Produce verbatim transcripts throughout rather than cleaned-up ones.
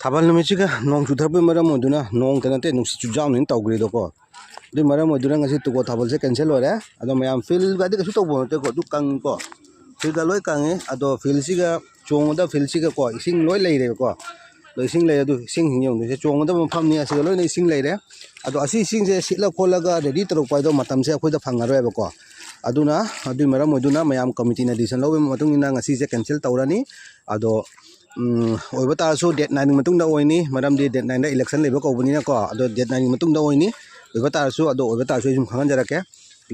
ꯊꯥꯕꯜ ꯅꯨꯃꯤꯠꯁꯤꯒ ꯅꯣꯡ ꯆꯨꯊꯔꯛꯄꯒꯤ ꯃꯔꯝ ꯑꯣꯏꯗꯨꯅ, ꯅꯣꯡꯇ ꯅꯠꯇꯦ, ꯅꯨꯡꯁꯤꯠ ꯆꯨꯞꯖꯥꯝꯅꯤꯅ ꯇꯧꯈ꯭ꯔꯤꯗꯣꯀꯣ꯫ ꯑꯗꯨꯏ ꯃꯔꯝ ꯑꯣꯏꯗꯨꯅ ꯉꯁꯤ ꯇꯨꯀꯣ ꯊꯥꯕꯜꯁꯦ ꯀꯦꯟꯁꯦꯜ ꯑꯣꯏꯔꯦ꯫ ꯑꯗꯣ ꯃꯌꯥꯝ, ꯐꯤꯜꯒꯗꯤ ꯀꯩꯁꯨ ꯇꯧꯕ ꯅꯠꯇꯦꯀꯣ, ꯑꯗꯨ ꯀꯪꯉꯤꯀꯣ꯫ ꯐꯤꯜꯒ ꯂꯣꯏ ꯀꯪꯉꯤ꯫ ꯑꯗꯣ ꯐꯤꯜꯁꯤꯒ ꯆꯣꯡꯒꯗꯕ ꯐꯤꯜꯁꯤꯒꯀꯣ, ꯏꯁꯤꯡ ꯂꯣꯏ ꯂꯩꯔꯦꯕꯀꯣ꯫ ꯑꯗꯣ ꯏꯁꯤꯡ ꯂꯩ, ꯑꯗꯨ ꯏꯁꯤꯡ ꯌꯦꯡꯗꯣꯏꯁꯦ, ꯆꯣꯡꯒꯗꯕ ꯃꯐꯝꯅꯤ, ꯑꯁꯤꯗ ꯂꯣꯏꯅ ꯏꯁꯤꯡ ꯂꯩꯔꯦ꯫ ꯑꯗꯣ ꯑꯁꯤ ꯏꯁꯤꯡꯁꯦ ꯁꯤꯠꯂ ꯈꯣꯠꯂꯒ ꯔꯦꯗꯤ ꯇꯧꯔꯛꯄ ꯍꯥꯏꯗꯣ ꯃꯇꯝꯁꯦ ꯑꯩꯈꯣꯏꯗ ꯐꯪꯉꯔꯣꯏꯕꯀꯣ꯫ ꯑꯗꯨꯅ ꯑꯗꯨꯒꯤ ꯃꯔꯝ ꯑꯣꯏꯗꯨꯅ ꯃꯌꯥꯝ ꯀꯃꯤꯇꯤꯅ ꯗꯤꯁꯤꯖꯟ ꯂꯧꯕꯒꯤ ꯃꯇꯨꯡ ꯏꯟꯅ ꯉꯁꯤꯁꯦ ꯀꯦꯟꯁꯦꯜ ꯇꯧꯔꯅꯤ꯫ ꯑꯗꯣ, ꯎꯝ, ꯑꯣꯏꯕ ꯇꯥꯔꯁꯨ ꯗꯦꯠ ꯅꯥꯏꯟꯒꯤ ꯃꯇꯨꯡꯗ ꯑꯣꯏꯅꯤ, ꯃꯔꯝꯗꯤ ꯗꯦꯠ ꯅꯥꯏꯟꯗ ꯏꯂꯦꯛꯁꯟ ꯂꯩꯕ ꯀꯧꯕꯅꯤꯅꯀꯣ꯫ ꯑꯗꯣ ꯗꯦꯠ ꯅꯥꯏꯟꯒꯤ ꯃꯇꯨꯡꯗ ꯑꯣꯏꯅꯤ꯫ ꯑꯣꯏꯕ ꯇꯥꯔꯁꯨ, ꯑꯗꯣ ꯑꯣꯏꯕ ꯇꯥꯔꯁꯨ ꯑꯩ ꯁꯨꯝ ꯈꯪꯍꯟꯖꯔꯛꯀꯦ,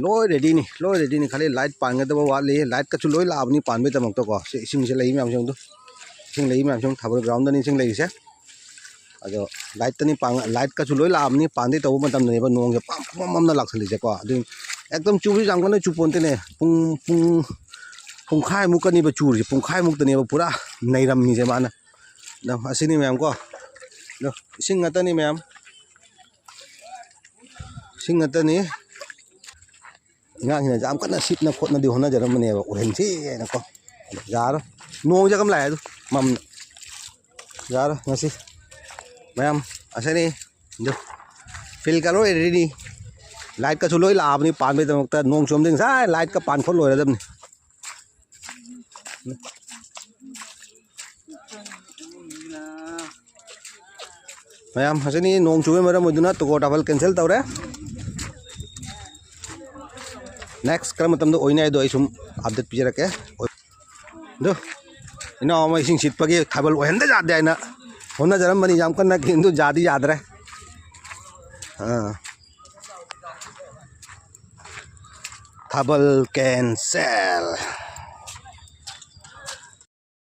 ꯂꯣꯏ ꯔꯦꯗꯤꯅꯤ, ꯂꯣꯏ ꯔꯦꯗꯤꯅꯤ꯫ ꯈꯜꯂꯤ ꯂꯥꯏꯠ ꯄꯥꯟꯒꯗꯕ ꯋꯥꯠꯂꯤ, ꯂꯥꯏꯠꯀꯁꯨ ꯂꯣꯏ ꯂꯥꯛꯑꯕꯅꯤ ꯄꯥꯟꯕꯒꯤꯗꯃꯛꯇꯀꯣ꯫ ꯁꯤ ꯏꯁꯤꯡꯁꯦ ꯂꯩ ꯃꯌꯥꯝꯁꯦ ꯌꯦꯡꯉꯨ꯫ ꯏꯁꯤꯡ ꯂꯩ ꯃꯌꯥꯝꯁꯦ ꯌꯦꯡꯉꯨ, ꯊꯥꯕꯜ ꯒ꯭ꯔꯥꯎꯟꯗꯅꯤ ꯏꯁꯤꯡ ꯂꯩꯔꯤꯁꯦ꯫ ꯑꯗꯣ ꯂꯥꯏꯠꯇꯅꯤ ꯄꯥꯡ-, ꯂꯥꯏꯠꯀꯁꯨ ꯂꯣꯏ ꯂꯥꯛꯑꯕꯅꯤ, ꯄꯥꯟꯗꯩ ꯇꯧꯕ ꯃꯇꯝꯗꯅꯦꯕ ꯅꯣꯡꯁꯦ ꯄꯝ ꯄꯝ ꯄꯝꯅ ꯂꯥꯛꯁꯜꯂꯤꯁꯦꯀꯣ꯫ ꯑꯗꯨ ꯑꯦꯛꯗꯝ ꯆꯨꯕꯁꯨ ꯌꯥꯝ ꯀꯟꯅ ꯆꯨ ꯄꯣꯟꯇꯦꯅꯦ꯫ ꯄꯨꯡ, ꯄꯨꯡ ꯄꯨꯡꯈꯥꯏꯃꯨꯛꯀꯅꯤꯕ ꯆꯨꯔꯤꯁꯦ, ꯄꯨꯡꯈꯥꯏꯃꯨꯛꯇꯅꯦꯕ ꯄꯨꯔꯥ ꯅꯩꯔꯝꯃꯤꯁꯦ ꯃꯥꯅ꯫ ꯑꯗꯣ ꯑꯁꯤꯅꯤ ꯃꯌꯥꯝ ꯀꯣ꯫ ꯑꯗꯣ ꯏꯁꯤꯡ ꯉꯥꯛꯇꯅꯤ ꯃꯌꯥꯝ, ꯏꯁꯤꯡ ꯉꯥꯛꯇꯅꯤ꯫ ꯑꯉꯥꯡꯁꯤꯡꯅ ꯌꯥꯝ ꯀꯟꯅ ꯁꯤꯠꯅ ꯈꯣꯠꯅꯗꯤ ꯍꯣꯠꯅꯖꯔꯝꯕꯅꯦꯕ, ꯎꯍꯟꯁꯤ ꯍꯥꯏꯅꯀꯣ꯫ ꯑꯗꯣ ꯌꯥꯔꯣꯏ, ꯅꯣꯡꯁꯦ ꯀꯝ ꯂꯥꯛꯑꯦ ꯑꯗꯨ ꯃꯝꯅ꯫ ꯌꯥꯔꯣꯏ ꯉꯁꯤ ꯃꯌꯥꯝ꯫ ꯑꯁꯤꯅꯤ ꯑꯗꯨ ꯐꯤꯜꯒ ꯂꯣꯏ ꯔꯦꯗꯤ꯫ ꯂꯥꯏꯠꯀꯁꯨ ꯂꯣꯏ ꯂꯥꯛꯑꯕꯅꯤ ꯄꯥꯟꯕꯩꯗꯃꯛꯇ꯫ ꯅꯣꯡ ꯆꯨꯔꯝꯗꯤ ꯉꯁꯥꯏ ꯂꯥꯏꯠꯀ ꯄꯥꯟ ꯈꯣꯠ ꯂꯣꯏꯔꯗꯕꯅꯤ꯫ ꯃꯌꯥꯝ, ꯉꯁꯤꯅꯤ ꯅꯣꯡ ꯆꯨꯕꯒꯤ ꯃꯔꯝ ꯑꯣꯏꯗꯨꯅ ꯇꯨꯀꯣ ꯊꯥꯕꯜ ꯀꯦꯟꯁꯦꯜ ꯇꯧꯔꯦ꯫ ꯅꯦꯛꯁ ꯀꯔꯝꯕ ꯃꯇꯝꯗ ꯑꯣꯏꯅꯤ ꯍꯥꯏꯗꯣ ꯑꯩ ꯁꯨꯝ ꯑꯞꯗꯦꯠ ꯄꯤꯖꯔꯛꯀꯦ꯫ ꯑꯗꯨ ꯏꯅꯥꯎ ꯑꯃ ꯏꯁꯤꯡ ꯁꯤꯠꯄꯒꯤ ꯊꯥꯕꯜ ꯑꯣꯏꯍꯟꯗ ꯌꯥꯗꯦ ꯍꯥꯏꯅ ꯍꯣꯠꯅꯖꯔꯝꯕꯅꯤ ꯌꯥꯝ ꯀꯟꯅ, ꯑꯗꯨ ꯌꯥꯗꯤ ꯌꯥꯗ꯭ꯔꯦ꯫ ꯑꯥ꯫ ꯊꯥꯕꯜ ꯀꯦꯟꯁꯦꯜ꯫